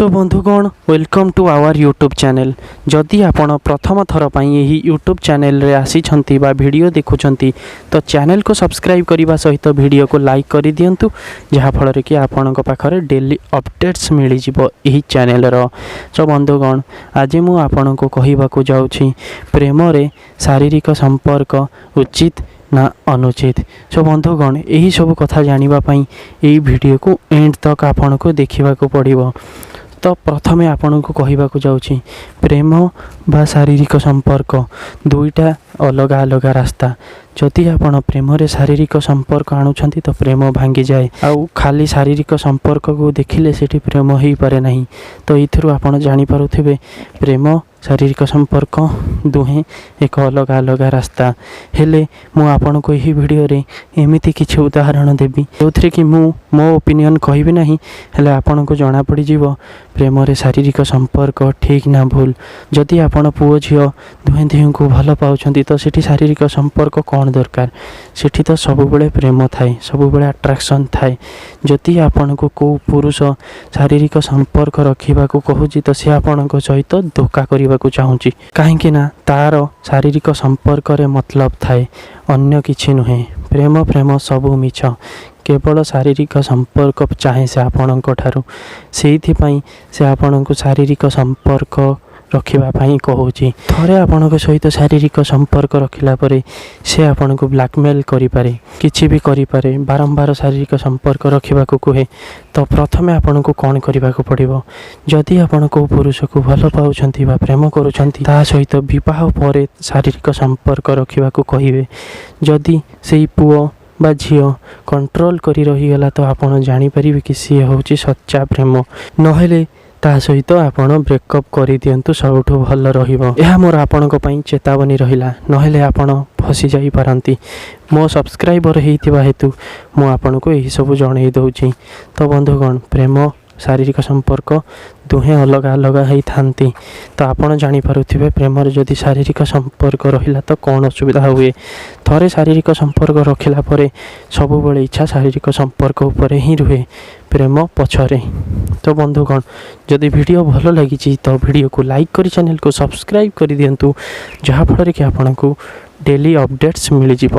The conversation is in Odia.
ସୋ ବନ୍ଧୁଗଣ, welcome to our YouTube channel. ଯଦି ଆପଣ ପ୍ରଥମ ଥର ପାଇଁ ଏହି ୟୁଟ୍ୟୁବ୍ ଚ୍ୟାନେଲ୍ରେ ଆସିଛନ୍ତି ବା ଭିଡ଼ିଓ ଦେଖୁଛନ୍ତି, ତ ଚ୍ୟାନେଲ୍କୁ ସବସ୍କ୍ରାଇବ୍ କରିବା ସହିତ ଭିଡ଼ିଓକୁ ଲାଇକ୍ କରିଦିଅନ୍ତୁ, ଯାହାଫଳରେ କି ଆପଣଙ୍କ ପାଖରେ ଡେଲି ଅପଡ଼େଟ୍ସ ମିଳିଯିବ ଏହି ଚ୍ୟାନେଲ୍ର। ସୋ ବନ୍ଧୁଗଣ, ଆଜି ମୁଁ ଆପଣଙ୍କୁ କହିବାକୁ ଯାଉଛି, ପ୍ରେମରେ ଶାରୀରିକ ସମ୍ପର୍କ ଉଚିତ ନା ଅନୁଚିତ? ସୋ ବନ୍ଧୁଗଣ, ଏହିସବୁ କଥା ଜାଣିବା ପାଇଁ ଏଇ ଭିଡ଼ିଓକୁ ଏଣ୍ଡ ତକ୍ ଆପଣଙ୍କୁ ଦେଖିବାକୁ ପଡ଼ିବ। ତ ପ୍ରଥମେ ଆପଣଙ୍କୁ କହିବାକୁ ଯାଉଛି, ପ୍ରେମ ବା ଶାରୀରିକ ସମ୍ପର୍କ ଦୁଇଟା ଅଲଗା ଅଲଗା ରାସ୍ତା। ଯଦି ଆପଣ ପ୍ରେମରେ ଶାରୀରିକ ସମ୍ପର୍କ ଆଣୁଛନ୍ତି, ତ ପ୍ରେମ ଭାଙ୍ଗିଯାଏ। ଆଉ ଖାଲି ଶାରୀରିକ ସମ୍ପର୍କକୁ ଦେଖିଲେ ସେଠି ପ୍ରେମ ହେଇପାରେ ନାହିଁ। ତ ଏଇଥିରୁ ଆପଣ ଜାଣିପାରୁଥିବେ, ପ୍ରେମ, ଶାରୀରିକ ସମ୍ପର୍କ ଦୁହେଁ ଏକ ଅଲଗା ଅଲଗା ରାସ୍ତା। ହେଲେ ମୁଁ ଆପଣଙ୍କୁ ଏହି ଭିଡ଼ିଓରେ ଏମିତି କିଛି ଉଦାହରଣ ଦେବି, ଯେଉଁଥିରେ କି ମୁଁ ମୋ ଓପିନିଅନ୍ କହିବି ନାହିଁ, ହେଲେ ଆପଣଙ୍କୁ ଜଣାପଡ଼ିଯିବ ପ୍ରେମରେ ଶାରୀରିକ ସମ୍ପର୍କ ଠିକ୍ ନା ଭୁଲ। ଯଦି ଆପଣ ପୁଅ ଝିଅ ଦୁହେଁ ଦୁହିଁଙ୍କୁ ଭଲ ପାଉଛନ୍ତି, ତ ସେଠି ଶାରୀରିକ ସମ୍ପର୍କ କ'ଣ ଦରକାର? ସେଠି ତ ସବୁବେଳେ ପ୍ରେମ ଥାଏ, ସବୁବେଳେ ଆଟ୍ରାକ୍ସନ୍ ଥାଏ। ଯଦି ଆପଣଙ୍କୁ କେଉଁ ପୁରୁଷ ଶାରୀରିକ ସମ୍ପର୍କ ରଖିବାକୁ କହୁଛି, ତ ସେ ଆପଣଙ୍କ ସହିତ ଧୋକା କରିବାକୁ ଚାହୁଁଛି। କାହିଁକି ନା ତା'ର ଶାରୀରିକ ସମ୍ପର୍କରେ ମତଲବ ଥାଏ, ଅନ୍ୟ କିଛି ନୁହେଁ। ପ୍ରେମ ପ୍ରେମ ସବୁ ମିଛ। କେବଳ ଶାରୀରିକ ସମ୍ପର୍କ ଚାହେଁ ସେ ଆପଣଙ୍କ ଠାରୁ। ସେଇଥିପାଇଁ ସେ ଆପଣଙ୍କୁ ଶାରୀରିକ ସମ୍ପର୍କ ରଖିବା ପାଇଁ କହୁଛି। ଥରେ ଆପଣଙ୍କ ସହିତ ଶାରୀରିକ ସମ୍ପର୍କ ରଖିଲା ପରେ ସେ ଆପଣଙ୍କୁ ବ୍ଲାକମେଲ୍ କରିପାରେ, କିଛି ବି କରିପାରେ, ବାରମ୍ବାର ଶାରୀରିକ ସମ୍ପର୍କ ରଖିବାକୁ କୁହେ। ତ ପ୍ରଥମେ ଆପଣଙ୍କୁ କ'ଣ କରିବାକୁ ପଡ଼ିବ? ଯଦି ଆପଣ କେଉଁ ପୁରୁଷକୁ ଭଲ ପାଉଛନ୍ତି ବା ପ୍ରେମ କରୁଛନ୍ତି, ତା ସହିତ ବିବାହ ପରେ ଶାରୀରିକ ସମ୍ପର୍କ ରଖିବାକୁ କହିବେ। ଯଦି ସେଇ ପୁଅ ବା ଝିଅ କଣ୍ଟ୍ରୋଲ କରି ରହିଗଲା, ତ ଆପଣ ଜାଣିପାରିବେ କି ସିଏ ହେଉଛି ସଚ୍ଚା ପ୍ରେମ। ନହେଲେ ତା ସହିତ ଆପଣ ବ୍ରେକଅପ୍ କରିଦିଅନ୍ତୁ, ସବୁଠୁ ଭଲ ରହିବ। ଏହା ମୋର ଆପଣଙ୍କ ପାଇଁ ଚେତାବନୀ ରହିଲା, ନହେଲେ ଆପଣ ଫସି ଯାଇପାରନ୍ତି। ମୋ ସବସ୍କ୍ରାଇବର ହେଇଥିବା ହେତୁ ମୁଁ ଆପଣଙ୍କୁ ଏହିସବୁ ଜଣେଇ ଦେଉଛି। ତ ବନ୍ଧୁଗଣ, ପ୍ରେମ, ଶାରୀରିକ ସମ୍ପର୍କ ଦୁହେଁ ଅଲଗା ଅଲଗା ହେଇଥାନ୍ତି। ତ ଆପଣ ଜାଣିପାରୁଥିବେ, ପ୍ରେମରେ ଯଦି ଶାରୀରିକ ସମ୍ପର୍କ ରହିଲା ତ କ'ଣ ଅସୁବିଧା ହୁଏ। ଥରେ ଶାରୀରିକ ସମ୍ପର୍କ ରଖିଲା ପରେ ସବୁବେଳେ ଇଚ୍ଛା ଶାରୀରିକ ସମ୍ପର୍କ ଉପରେ ହିଁ ରୁହେ, ପ୍ରେମ ପଛରେ। ତ ବନ୍ଧୁଗଣ, ଯଦି ଭିଡ଼ିଓ ଭଲ ଲାଗିଛି, ତ ଭିଡ଼ିଓକୁ ଲାଇକ୍ କରି ଚ୍ୟାନେଲକୁ ସବସ୍କ୍ରାଇବ୍ କରିଦିଅନ୍ତୁ, ଯାହାଫଳରେ କି ଆପଣଙ୍କୁ ଡେଲି ଅପଡ଼େଟ୍ସ ମିଳିଯିବ।